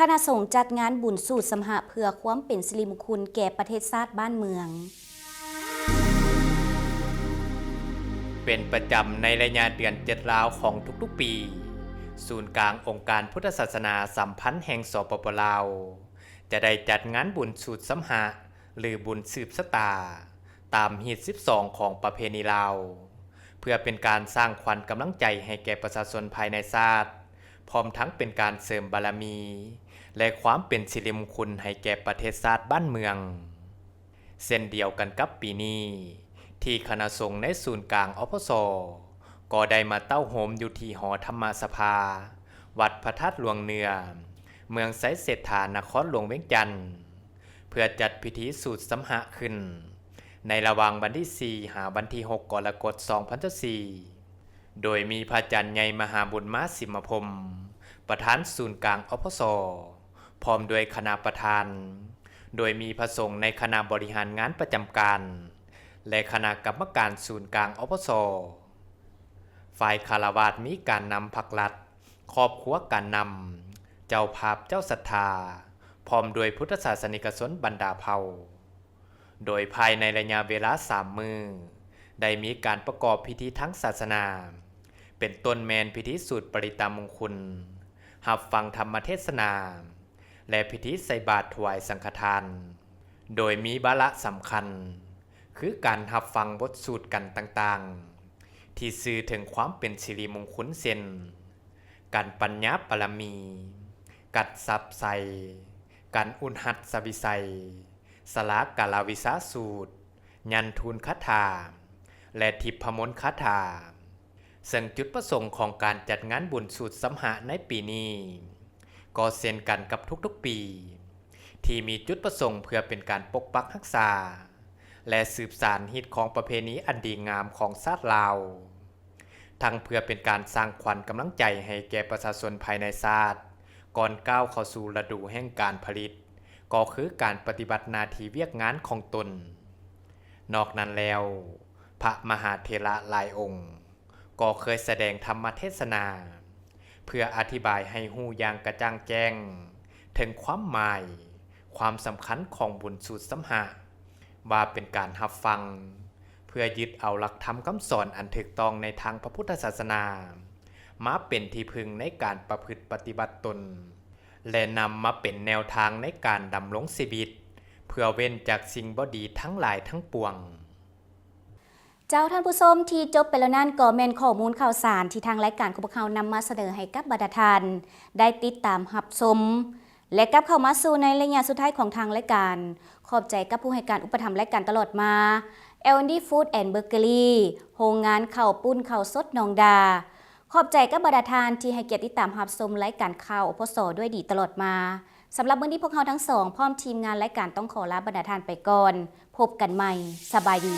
ຄະນະສົງຈັດງານບຸນສູດສຳຫະເພື່ອຄວາມເປັນສິລິມຸງຄຸນແກ່ປະເທດຊາດບ້ານເມືອງ. ເປັນປະຈຳໃນໄລຍະເດືອນເຈັດລາວຂອງທຸກໆປີ, ສູນກາງອົງການພຸດທະສາສະໜາສຳພັນແຫ່ງ ສປປ ລາວ ຈະໄດ້ຈັດງານບຸນສູດສຳຫະ ຫຼື ບຸນສືບຊະຕາ ຕາມຮີດສິບສອງຂອງປະເພນີລາວ ເພື່ອເປັນການສ້າງຂວັນກຳລັງໃຈໃຫ້ແກ່ປະຊາຊົນພາຍໃນຊາດ, ພ້ອມທັງເປັນການເສີມບາລະມີ ແລະ ຄວາມເປັນສິລິມຸງຄຸນໃຫ້ແກ່ປະເທດຊາດບ້ານເມືອງ. ເຊັ່ນດຽວກັນກັບປີນີ້, ທີ່ຄະນະສົງໃນສູນກາງ ອພສ ກໍໄດ້ມາເຕົ້າໂຮມຢູ່ທີ່ຫໍທຳມະສະພາ ວັດພະທາດຫຼວງເໜືອ, ເມືອງໄຊເສດຖາ, ນະຄອນຫຼວງວຽງຈັນ, ເພື່ອຈັດພິທີສູດສຳຫະຂຶ້ນ ໃນລະຫວ່າງວັນທີສີ່ ຫາວັນທີຫົກ ກໍລະກົດ ສອງພັນຊາວສີ່ ໂດຍມີພະອາຈານໃຫຍ່ມະຫາບຸນມາ ສິມມະພົມ ປະທານສູນກາງ ອພສ ພ້ອມດ້ວຍຄະນະປະທານ, ໂດຍມີພະສົງໃນຄະນະບໍລິຫານງານປະຈຳການ ແລະ ຄະນະກຳມະການສູນກາງ ອພສ, ຝ່າຍຄາລະວາດມີການນຳພັກລັດ, ຄອບຄົວການນຳ, ເຈົ້າພາບເຈົ້າສັດທາ, ພ້ອມດ້ວຍພຸດທະສາສະນິກະຊົນບັນດາເຜົ່າ. ໂດຍພາຍໃນໄລຍະເວລາສາມມື້ ໄດ້ມີການປະກອບພິທີທາງສາສະໜາ, ເປັນຕົ້ນແມ່ນພິທີສູດປະລິດຕະມຸງຄຸນ, ຮັບຟັງທຳມະເທດສະໜາ ແລະ ພິທີໃສ່ບາດຖວາຍສັງຄະທານ, ໂດຍມີວາລະສຳຄັນ ຄືການຮັບຟັງບົດສູດກັນຕ່າງໆ ທີ່ສື່ເຖິງຄວາມເປັນສິລິມຸງຄຸນ ເຊັ່ນ ກັນປັນຍາບາລະມີ, ກັດຊັບໄຊ, ກັນອຸນຫັດສະວິໄສ, ສະລາກາລະວິຊາສູດ, ຍັນທູນຄາຖາ ແລະ ທິບພະມົນຄາຖາ. ເຊິ່ງຈຸດປະສົງຂອງການຈັດງານບຸນສູດສຳຫະໃນປີນີ້ ກໍເຊັ່ນກັນກັບທຸກໆປີ ທີ່ມີຈຸດປະສົງເພື່ອເປັນການປົກປັກຮັກສາ ແລະ ສືບສານຮີດຄອງປະເພນີອັນດີງາມຂອງຊາດລາວ, ທັງເພື່ອເປັນການສ້າງຂວັນກຳລັງໃຈໃຫ້ແກ່ປະຊາຊົນພາຍໃນຊາດ ກ່ອນກ້າວເຂົ້າສູ່ລະດູແຫ່ງການຜະລິດ, ກໍຄືການປະຕິບັດໜ້າທີ່ວຽກງານຂອງຕົນ. ນອກນັ້ນແລ້ວ, ພະມະຫາເຖລະຫຼາຍອົງ ກໍເຄີຍສະແດງທຳມະເທດສະໜາ ເພື່ອອະທິບາຍໃຫ້ຮູ້ຢ່າງກະຈ່າງແຈ້ງເຖິງຄວາມໝາຍ, ຄວາມສຳຄັນຂອງບຸນສູດສຳຫະ ວ່າເປັນການຮັບຟັງ ເພື່ອຍຶດເອົາຫຼັກທຳຄຳສອນອັນຖືກຕ້ອງໃນທາງພະພຸດທະສາສະໜາ ມາເປັນທີ່ເພິ່ງໃນການປະພຶດປະຕິບັດຕົນ ແລະ ນຳມາເປັນແນວທາງໃນການດຳລົງຊີວິດ ເພື່ອເວັ້ນຈາກສິ່ງບໍ່ດີທັງຫຼາຍທັງປວງ. ເຈົ້າທ່ານຜູ້ຊົມ, ທີ່ຈົບໄປແລ້ວນັ້ນກໍແມ່ນຂໍ້ມູນຂ່າວສານທີ່ທາງລາຍການຂອງພວກເຮົານຳມາສະເໜີໃຫ້ກັບບັນດາທ່ານໄດ້ຕິດຕາມຮັບຊົມ ແລະ ກັບເຂົ້າມາສູ່ໃນໄລຍະສຸດທ້າຍຂອງທາງລາຍການ. ຂອບໃຈກັບຜູ້ໃຫ້ການອຸປະຖຳລາຍການຕະຫຼອດມາ, ແອລ ເອັນ ດີ ຟູດ ແອນ ເບີເກີຣີ, ໂຮງງານເຂົ້າປຸ້ນເຂົ້າສົດໜອງດາ. ຂອບໃຈກັບບັນດາທ່ານທີ່ໃຫ້ກຽດຕິດຕາມຮັບຊົມລາຍການຂ່າວ ອພສ ດ້ວຍດີຕະຫຼອດມາ. ສຳລັບມື້ນີ້ພວກເຮົາທັງສອງ ພ້ອມທີມງານລາຍການຕ້ອງຂໍລາບັນດາທ່ານໄປກ່ອນ. ພົບກັນໃໝ່. ສະບາຍດີ.